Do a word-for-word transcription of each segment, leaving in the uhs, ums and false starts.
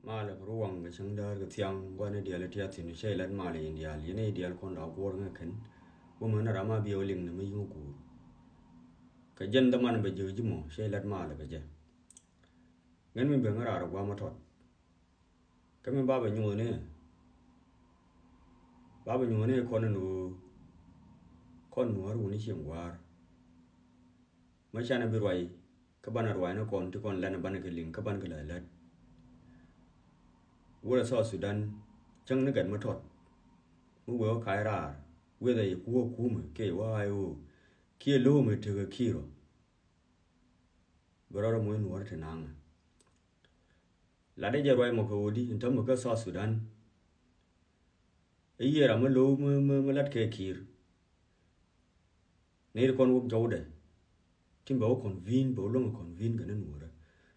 Malɛ kɛ ruɔ̱ŋ kɛ cäŋ däär kɛ thiaŋ gua̱n i̱ diaal i̱ tiath thi̱n cä ilat malɛ in diaal yɛn i̱ diaal kɔn la guɔ̱r ŋä kɛn. Wä män ram a biɛ wä liŋ ni mi yiŋ guur. Kɛ jɛn dhaman bɛ ji̱ ji̱ mɔ cä ilat malɛ kɛ jɛ. Ŋän mi ben ŋä raar gua̱a̱m a tɔt. Kä mi ba bɛ nyuɔ̱th ni. Ba bɛ nyuɔ̱th ni kɔn ni ɣöö kɔn nuɔ̱ɔ̱r wuni cieŋ gua̱a̱r. Mä canɛ bi ruac kä banɛ ruac ni kɔn ti kɔn lɛn banɛ kɛ liŋ kä banɛ kɛ lɛ lät. Wurɛ South Sudan cäŋ ni gɛt mi tɔt mi wee wä ka̱a̱c raar wethɛ yɛ kuwä kumɛ kiɛ wä I O kiɛ lo̱o̱mɛ tekɛ ki̱i̱rɔ. Bɛ rɔɔdɛ moc nuɔ̱ɔ̱r ti naŋɛ. Latdɛ jɛ ruac mɔ kɛ ɣöö di in täämɛ kä South Sudan. I̱ yiëë ram mi lo̱w mi, mi, mi lat kɛ ki̱i̱r. Nɛy ti kɔn wä jɔwdɛ tin bɛ wä convene, bɛ wä luäŋ convene kɛ ni nuɔ̱ɔ̱rä.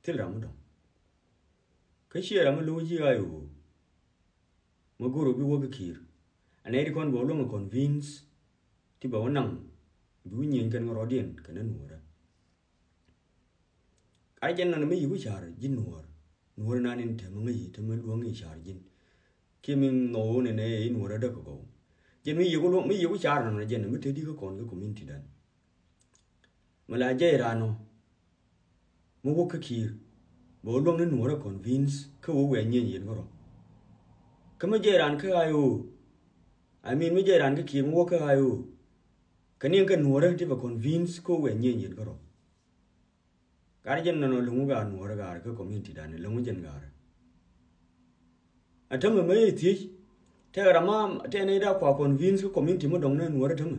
Thil ram mi dɔ̱ŋ. Kä ciɛ ram mi lo̱w ji̱ I O mi go̱r wä bi wä kɛ ki̱i̱r. A nɛy ti kɔn bɛ wä luäŋ convince ti bɛ wä naŋ bi wä nyieny kɛn ŋä rɔ̱diɛn kɛ ni nuɔ̱ɔ̱rä. Ka jɛn nɔnɔ mi yiku car ji̱ nuɔ̱ɔ̱r. Nuɔ̱ɔ̱r nan in te mi ŋäc te mi luäŋ i̱ car ji̱n. Kiɛ mi nhɔw ni nɛ i̱ nuɔ̱ɔ̱r adäk kɛ gɔw. Jɛn mi yiku luäŋ mi yiku car nɔnɔ jɛn mi te di kä kɔn kä community dan. Mi la jɛy ran nɔ mi wä kä ki̱i̱r bɛ wä luäŋ ni nuɔ̱ɔ̱r a convince kä wä wɛɛ nyieny yɛn kä rɔ. Kä mi jɛy ran kä I O. I mean mi jɛy ran kä ki̱i̱r mi wä kä I O. Kä niɛn kä nuɔ̱ɔ̱rä ti bɛ convince kä wä wɛɛ nyieny yɛn kä rɔ. Gat jɛn nɔnɔ lo̱ŋ wä gaat nuɔ̱ɔ̱rä gaat kä community dan lo̱ŋ wä jɛn gaat. A tämɛ mä yɛ thiec tɛk ram ma tɛn ɛ da kua convince kä community mä dɔŋ ni nuɔ̱ɔ̱rä tämɛ.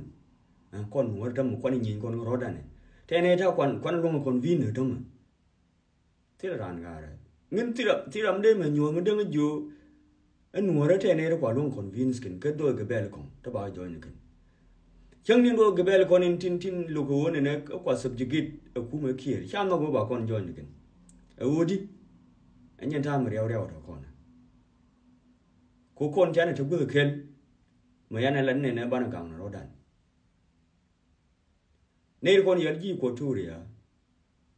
Ɛ kɔn nuɔ̱ɔ̱rä tämɛ kuan nyieny kɔn rɔ̱dan ɛ tɛn ɛ da kuan kuan luɔ̱ŋ convince tämɛ. Thil raan gaat rɛ min thil ram thil ram dee mɛ nyuɔ̱ɔ̱ŋ mi dee mɛ jiö. Ɛ nuɔ̱ɔ̱rä tɛn ɛ da kua luɔ̱ŋ convince kɛn kä dho̱o̱k gɛ bɛl kɔŋ te ba jɔɔny ni kɛn. Cäŋ ni dho̱o̱k gɛ bɛl kɔn in tin tin lo̱k ɛ ɣöö nɛnɛ ɛ kua subjugate ɛ kumɛ kiɛɛr ca nhɔk wä ba kɔn jɔɔny ni kɛn. Ɛ ɣöö di ɛ nyɛn ta̱a̱ mi riɛw riɛw tɔ kɔn. Ku kɔn canɛ te guäth kɛl mɛ yanɛ la nɛnɛ banɛ gaŋ ni rɔ̱dan. Nɛy ti kɔn yɛl ji̱ Equatoria,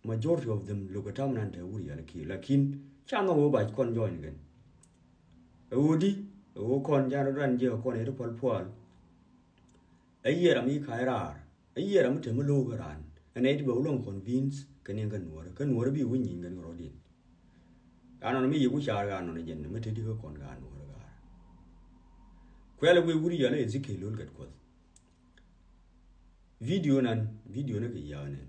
majority of them lo̱k ɛ ta̱m nan te wur yɛl kiɛ lakin ca nhɔk wä ba kɔn jɔɔny ni kɛn. Ɛ ɣöö di ɛ ɣöö kɔn canɛ rɔ̱dan jiɛ kɔn ɛ ti pual pual. Ɛ yiëë ram i̱ ka̱a̱c raar ɛ yiëë ram i̱ te mi lo̱o̱k ɛ raan ɛ nɛy ti bɛ wä luäŋ convince kɛ niɛn kä nuɔ̱ɔ̱rä kä nuɔ̱ɔ̱rä bi wä nyieny kɛn kɛ rɔ̱diɛn. Ɣa̱ nɔn mi yiëë ku caar ɣa̱ nɔn ɛ jɛn mi te di kä kɔn ɣa̱ nuɔ̱ɔ̱rä ɣa̱. Kuɛl ɛ wee wur yɛl ɛ Ezekiel lo̱l kɛt kuɔth. Video nan video ni kɛ ya̱a̱ nɛn.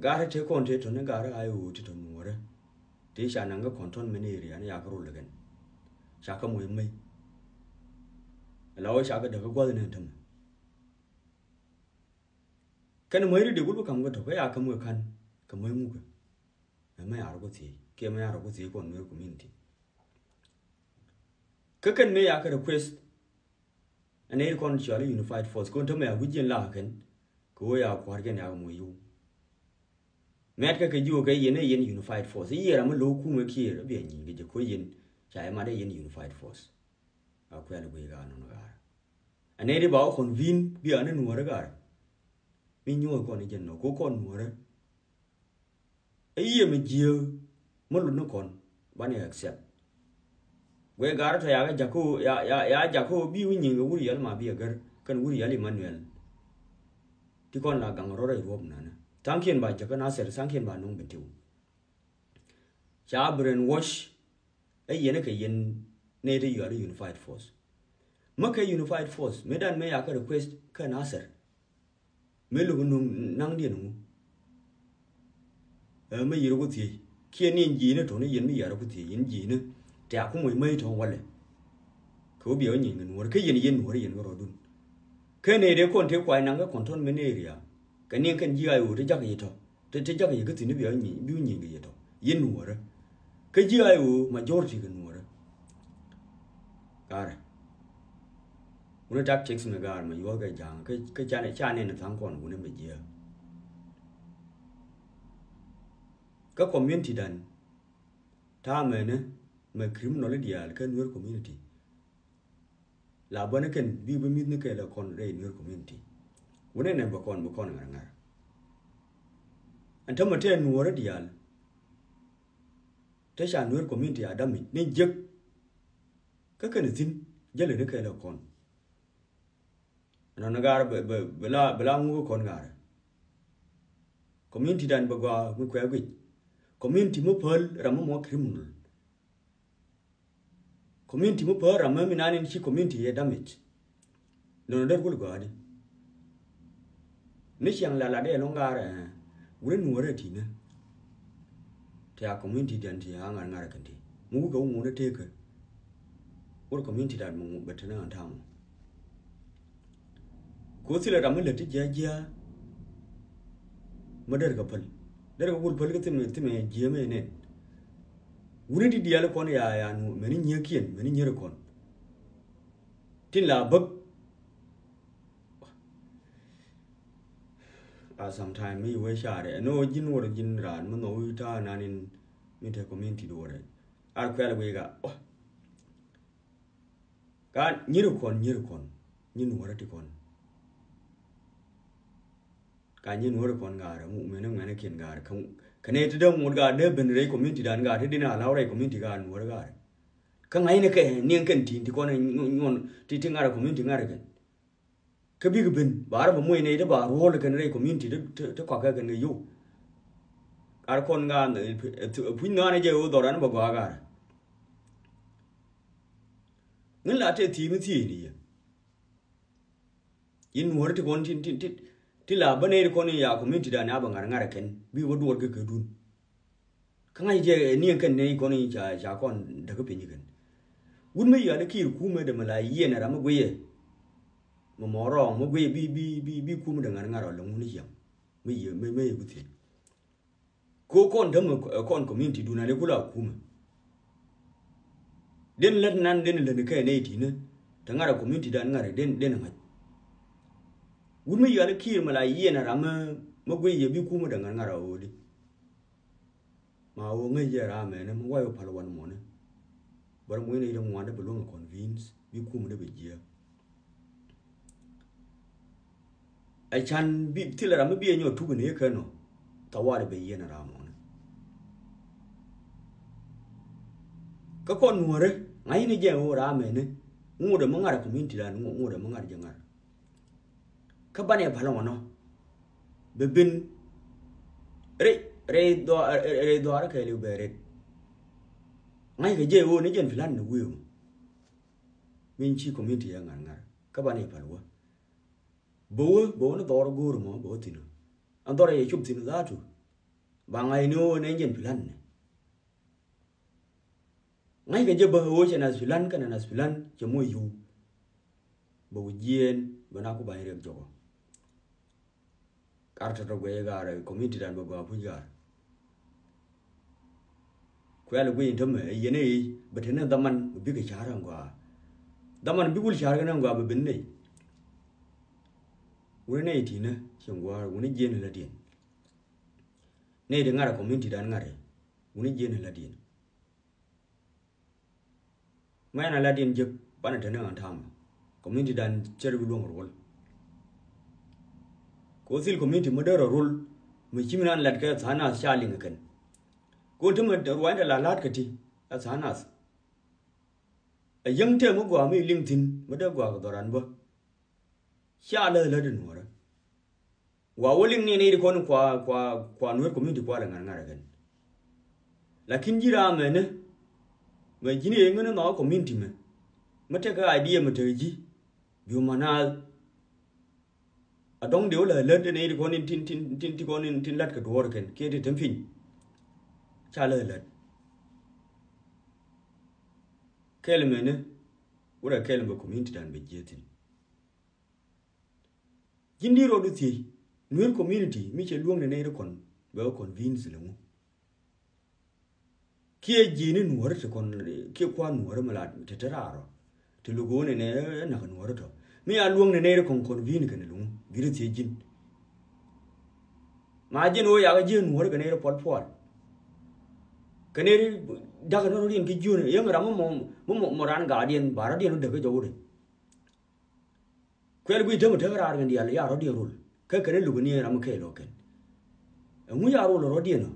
Ga̱a̱rä te kɔn te tɔ̱ni ga̱a̱rä a i̱ ɣöö te tɔ̱ nuɔ̱ɔ̱rä. Te ca naŋ kä kɔn tɔ̱n mɛn area ni yakä rol kɛn. Ca kä muɔ̱c mäc. Ala ɣöö ca kä däk kä gua̱th ni tämɛ. Kɛn muɔ̱c ri dee gul bi ka̱m kä tɔ̱ kä yakä muɔ̱c ka̱n kɛ muɔ̱c mukä. Ɛ mɛ a rɔ ku thiec kiɛ mɛ a rɔ ku thiec kɔn nueer community. Kä kɛn mëë ya kɛ request. Ɛn ɛ kɔn cɔal i̱ unified force kɔn tämɛ a wi̱c jiɛn la kɛn. Kɛ ɣöö ya kua̱r kɛn ya kɛ muɔ̱c yio̱w. Mɛt kɛ kɛ jiök kɛ yɛn ɛ yɛn unified force i̱ yiëë ram mi lo̱k kumɛ kiɛɛr ɛ bia nyieny kɛ jɛ ko̱ yɛn. Ca yɛ mat ɛ yɛn unified force. A kuɛl guiy ɣaar nɔn ɣaar. Ɛn ɛ di ba wä convene bia ni nuɔ̱ɔ̱r ɣaar. Mi nyuɔ̱ɔ̱r kɔn i̱ jɛn nɔ ko̱ kɔn nuɔ̱ɔ̱rä. I̱ yiëë mi jiääk mi lot ni kɔn banɛ accept. Guɛ ga̱r tɔ yakä jakä ya ya ya jakä bi wi̱i̱ nyiŋ kɛ wur yɛl ma bi agär kɛn wur yɛl Emmanuel. Ti kɔn la gaŋ rɔrɛ ruɔp nanä thaŋkiɛn ba jakä Nasir thaŋkiɛn ba nuŋ bi tiw. Ca brainwash. Ɛ yɛn kɛ yɛn nɛy ti yuari unified force. Mä kɛ unified force mi dan mi yakä request kä Nasir. Mi luk nuŋ naŋdiɛn ŋu. Ɛ mi yir ku thiec kiɛ ni ji̱ni tɔni yɛn mi yar ku thiec yɛn ji̱ni. Tɛ̈ a ku moc mäc tɔ̱ walɛ. Kɛ wä biɛ wä nyieny kɛ nuɔ̱ɔ̱r kä yɛn yɛn nuɔ̱ɔ̱r yɛn kä rɔ̱dun. Kä nɛy dee kɔn tëë kuay naŋ kä kɔn tɔn mi nɛy ria kɛ niɛŋ kɛn ji̱ a yo̱o̱ ti jakä yi tɔ̱. Te te jakä yɛ kä thi̱n i̱ bia wä nyieny bi wä nyieny kɛ yɛ tɔ̱ yɛ nuɔ̱ɔ̱rä. Kä ji̱ a yo̱o̱ majority kɛ nuɔ̱ɔ̱rä. Ga̱rä wunɛ tactics mi ga̱rä mɛ yuɔ̱th kɛ ja̱a̱ŋ kä kä canɛ canɛ ni tha̱a̱ŋ kɔn wunɛ mɛ jiääk. Kä community dan ta̱a̱ mɛnɛ mɛ criminal i̱ diaal kä nuer community. La bäni kɛn bi bi mi̱thni kɛɛl ɛ kɔn rɛy nuer community. Wunɛ nɛ bɛ kɔn bi kɔn ŋa̱r ŋa̱r. Ɛn tämɛ tɛɛ nuɔ̱ɔ̱rä diaal. Te ca Nuer community a damage ni jek. Kä kɛn thi̱n jälɛ ni kɛɛl kɔn. Nɔn gaar bɛ, bɛ, bɛ la, bɛ la ŋuk kɔn gaar. Community dan bɛ gɔaa mi kuɛ guic. Community mi päl ram mi mɔ criminal. Community mi päl ram mi nan in ci community yɛ damage. Nɔnɔ der kul gɔaa di. Ni ciaŋ la la dee lɔŋ gaar, eh, wuri nuɔrɛ ti ne. Ti a community dan ti a ŋar ŋar kɛn ti. Mu wukɛ wu ŋuni tëëkä. Wur community dan mu bɛ tini an tamu. Ko thilɛ ram mi lɛ ti jiajiaa. Ma der kɛ päl. Der kɛ wur päl kɛ thimɛ, thimɛ jiɛmɛ nɛn. Wuni di diali kɔn ya, ya nu, mɛni nyiɛ kiɛn, mɛni nyiɛ kɔn. Tin la bäk. A sometime mi wee carɛ. Ɛn ɣöö ji̱n wär ji̱n raan mi nhɔk wi̱i̱ ta̱a̱ nan in mi te community duɔrɛ. Ar kuɛl wee ka. Ka nyiri kɔn, nyiri kɔn. Nyin wärä ti kɔn. Ka nyin wärä kɔn gaarɛ. Ŋu mɛnɛ ŋuɛnɛ kiɛn gaarɛ. Kä, kä nɛ ti dee ŋuɔt gaarɛ dee ben rɛy community dan gaarɛ. Ti din a law rɛy community gaarɛ nuɔrä gaarɛ. Kä ŋa̱cnɛ kɛ niɛŋ kɛn ti, ti kɔn nyuɔn ti, ti ŋarɛ community ŋarɛ kɛn. Kä bikɛ ben ba rɔ bɛ muɔc nɛy ti ba ruɔl kɛn rɛy community ti, ti, ti kɔakɛ kɛn kɛ yow. Ar kɔn ŋa, eh, eh, puc nɔanɛ jɛ ɣöö dhɔran bɛ gɔaa gaarɛ. Ŋän la tɛ thi̱i̱ mi thi̱i̱ ni yɛ. Yin nuɔ̱ri ti kɔn ti, ti, ti, ti la bä nɛy ti kɔn in ya community dan ya bɛ ŋa̱r ŋa̱r kɛn bi wä duɔr kɛ kɛ dun. Kä ŋa̱c jɛ, eh, niɛŋ kɛn nɛy kɔn in ca, ca kɔn däk piny kɛn. Wut mi yal kiir kumɛ dɛ mi la yiɛn ram mi guiyɛ. Mi mɔ rɔɔŋ mi guiyɛ bi, bi, bi, bi kumɛ dɛ ŋa̱r ŋa̱r ɔ lɛ ŋun jiɛm. Mi yɛ, mi, mi yɛ ku thiec. Ko kɔn dämɛ, eh, kɔn community dun ani kula kumɛ. Den lät nan den lät ni kɛ nɛy ti̱nä. Te ŋa̱r a community dan ŋa̱r den, den ŋa̱c. Wut mi yal kiir mi la yiɛn ram mi, mi guiyɛ bi kumɛ dɛ ŋa̱r ŋa̱r a ɣöödi. Ma ɣöö ŋäc jɛ ram mɛnɛ mi way wä pal wan mɔnɛ. Bär muɔ̱c ni ri ŋuan dee bi luäŋ a convince bi kum dee bi jiɛ. Ɛ can bi thilɛ ram mi bi ɛ nyɔ tuk ni kɛ nɔ. Thawali bɛ yiɛn ram mɔnɛ. Kä kɔn nuɔrɛ ŋa̱c ni jɛ ɣöö ram mɛnɛ. Ŋut ɛ mi ŋa̱r a community dan ŋut ɛ mi ŋa̱r jɛ ŋa̱r. Kä banɛ pal ŋɔnɔ. Bɛ ben. Rɛy, rɛy dhɔaar, rɛy dhɔaar kɛɛliw bɛ ret. Ŋa̱ckɛ jɛ ɣöö ni jɛn plan ni wi̱i̱. Min ci community ɛ ŋa̱r ŋa̱r. Kä banɛ pal wä. Bɛ wä, bɛ wä ni dhɔr go̱o̱r mɔ, bɛ wä thi̱n. An dhɔr yɛ cop thi̱n dhatu. Ba ŋa̱c ni ɣöö ni jɛn plan ni. Ŋa̱ckɛ jɛ bä ɣöö cɛ nath pilan kɛnɛ nath pilan cɛ moc yio̱w. Bɛ wi̱c jiɛɛn bɛ na ku ba̱ny riɛk jɔkɔ. Kar tɔ̱tɔ̱ guɛc gaar community dan bɛ gɔaa puc gaar. Kuɛl guic in tämɛ ɛ yɛn ɛ i̱ bɛ te ni dhaman bikɛ ca̱r ɛn gɔaa. Dhaman bik wul ca̱r kɛn ɛn gɔaa bɛ ben nɛy. Wuni nɛy ti̱nä cieŋ gua̱a̱r wuni jiɛɛn ɛ lätdiɛn. Nɛy ti ŋa̱r ɛ community dan ŋa̱r ɛ wuni jiɛɛn ɛ lätdiɛn. Mɛn a lat yɛn jek banɛ te ni ɣän ta̱a̱mɛ. Community dan cär bi luɔ̱ŋ ruɔl. Ko thil community mi dee rɔ ruɔl mi ci mi nan lat kɛ tha̱a̱ŋ nath ca liŋ kɛn. Ko te mi ruany te la la̱t kɛ ti a tha̱a̱ŋ nath. A yäŋ te mi gɔaa mi liŋ thi̱n mi dee gɔaa kɛ dhɔran bä. Ca läth lät in nuɔrä. Wa wä liŋ ni nɛy ti kɔn kua, kua, kua Nuer community kua lɛ ŋa̱r ŋa̱r kɛn. Lakin ji̱ ram mɛnɛ mɛ ji̱n yɛ ŋän nhɔk community mɛ. Mɛ tekɛ idea mɛ tekɛ ji̱. Biu ma naath. A dɔ̱ŋ dee wä lɛ lät nɛy ti kɔn in tin, tin, tin, ti kɔn in tin la̱t kɛ duɔ̱ɔ̱r kɛn kiɛ ti tem piny. Ca lɛ lät. Kɛl mɛnɛ wurɛ kɛl mɛ community dan bɛ jiɛ thi̱n. Ji̱n di rɔɔdu thiec Nuer community mi cɛ luäŋ ni nɛy ri kɔn bɛ wä convince lɛ ŋu. Kiɛ ji̱n ni nuɔ̱ɔ̱ri ti kɔn kiɛ kua̱r nuɔ̱ɔ̱ri mi la te te raar rɔ. Ti luk ɣöö nɛ nɛ nak nuɔ̱ɔ̱ri tɔ mi a luäŋ ni nɛy ri kɔn convince kɛn lɛ ŋu bi ri thiec ji̱n. Ma ji̱n ɣöö yakɛ ji̱ nuɔ̱ɔ̱ri kɛ nɛy ri puɔl puɔl. Kɛ nɛy ri da̱k ni rɔ̱diɛn ki ji̱n yäŋ ram mi mɔ mi mɔ ran gaatdiɛn ba rɔ̱diɛn wä däk kä jɔwdi. Kuɛl guic tämɛ tek raar kɛn diaal ya rɔ̱diɛn rol kä kɛn luk ni ram kɛɛl ɔ kɛn. Ɛŋu ya rol rɔ̱diɛn ɔ